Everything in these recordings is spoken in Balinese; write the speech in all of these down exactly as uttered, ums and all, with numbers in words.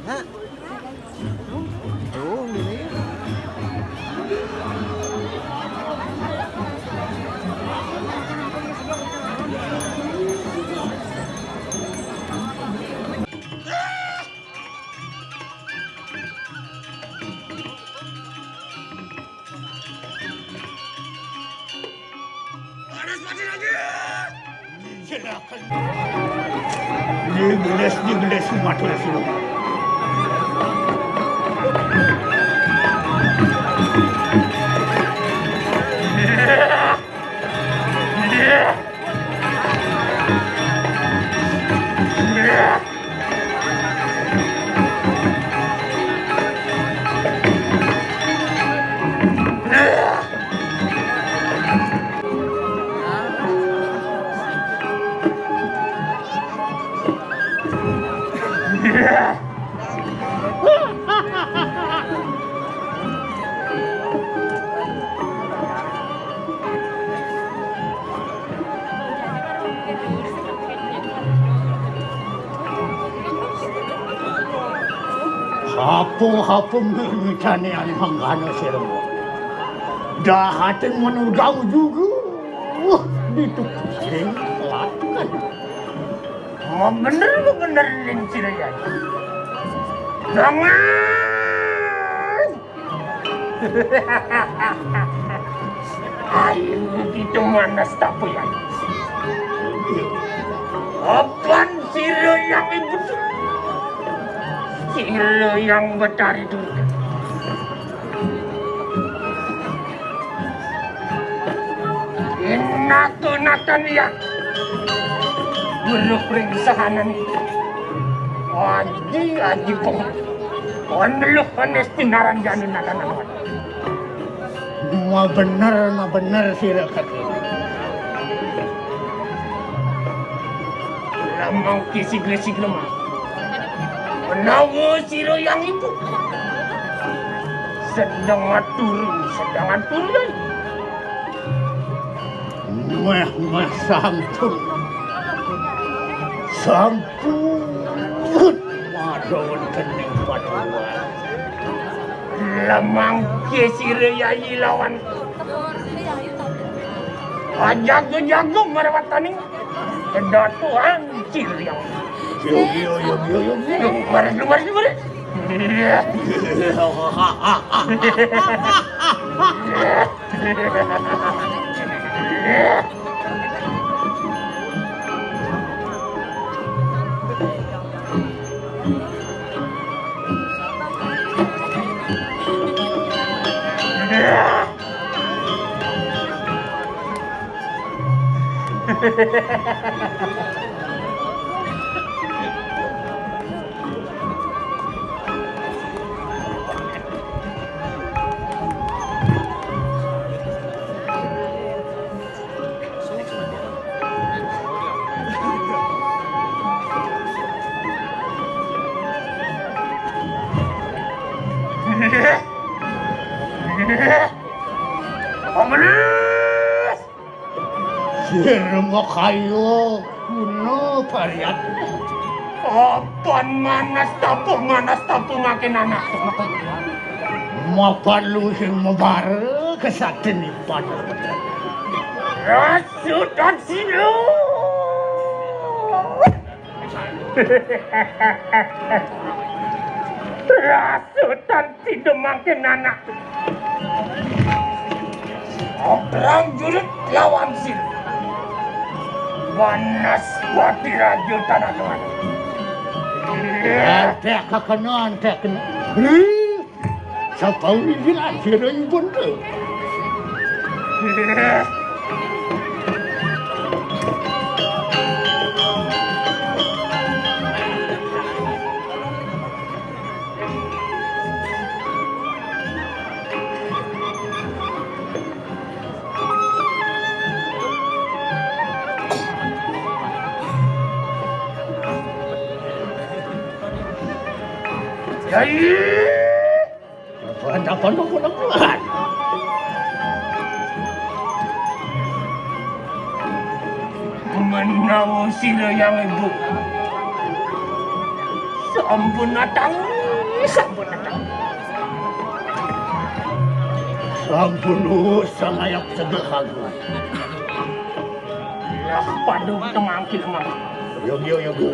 Hah? Oh, ini. Panas mati lagi. Ini gelas, ini gelas, ini mati lagi. Hapung-hapung mimicani anu hanggana sirmu. Dahatin menurgau juga. Wah, dituk sing lakukan. Mau bener, mau bener ning sira ya. Jangan. Ayo kita manas tapuyan. Apan sira yang ibu, sira yang betari dulu. Inatu natan ya. Guru pringsahanan. Aji, aji peng. Ondelok panes tinaran jani natan awan. Ma bener, ma bener sira kaki. Lamang kisik-kisik lemah. Menawa sira yang ibu. Sedang aturu, sedang aturu. Meh, meh, sampun. Sampun. Mada wonten ing paduan. Lemang ke sira yayi lawan. Ajaga-jaga marwataning kedatuan sira yang. Yo, yo, yo, yo, yo, yo. Yo, baris, baris, baris. Sirma kayo guna pariat. Apan manas tapuh, manas tapuh ngakin anak. Mapan luhing mabara kesatinipan. Rasutan sila. Rasutan tidak makin anak. Obrang jurit lawan sir. Banas pati raja tanah tuan. Antek kakena, antek kena. Ih, sapa wijil akhirnya ibun tu. Yai! Apaan, apaan, apaan, apaan? Menawa sira yang ibu. Sampun datang. Sampun, sampun, uh, sangayap segehan. Lah, padung temangkil mah. Yo, yo, yo, yo.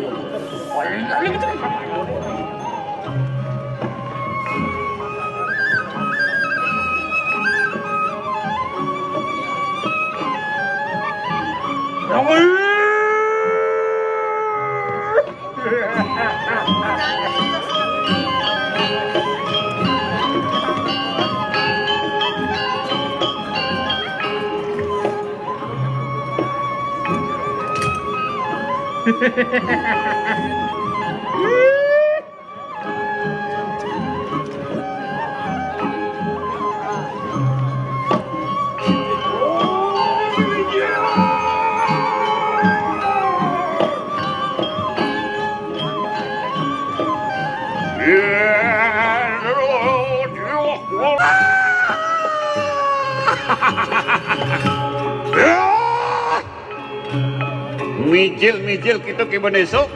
Mijil-mijil kita kiban esuk.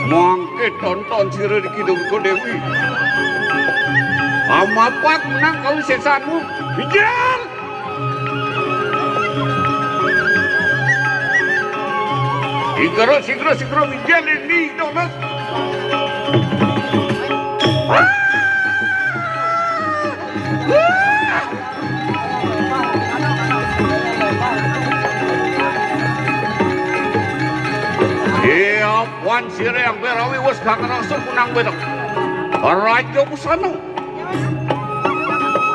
Mangke tonton sira di Kidung Dewi. Amapak menang kawisesanmu. Mijil! Sigro, sigro, sigro, mijil ini, Mas. Iya, wan sira yang berawi wes gak ngerasa kunang bedek. Raja busana.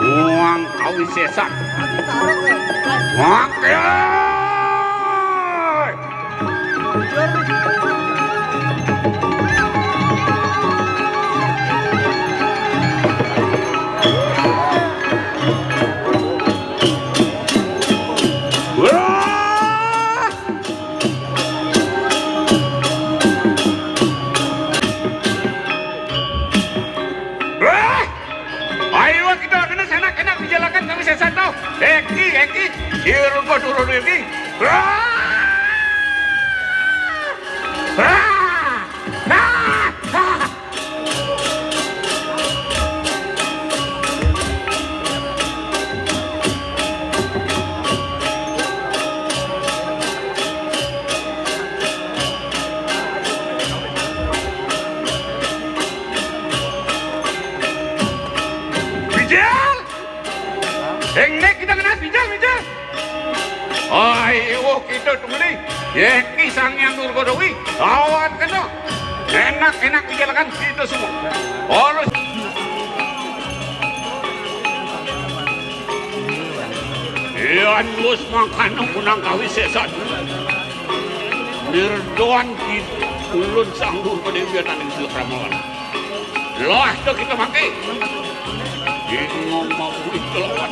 Wong kawisesan. Wong, eh. Wah! Wah! Ayo kita kena enak-enak dijalakan kawisesan tau. Eki, Eki, sira kok turun Eki. Wah! Wah! Wah! Wah! Bijil! Ing nek kita kena bijil, bijil. Ayo kita tumeli. Yeki Sang Hyang Durga Dewi. Awan kena. Enak-enak dijalakan kita semua. Harus. Yan wis mangkana kunang kawisesan. Nirdoan di ulun Sang Durga Dewi ananing Sila Kramawan. Lah, to kita mangke. Bingung mau wis kelawan.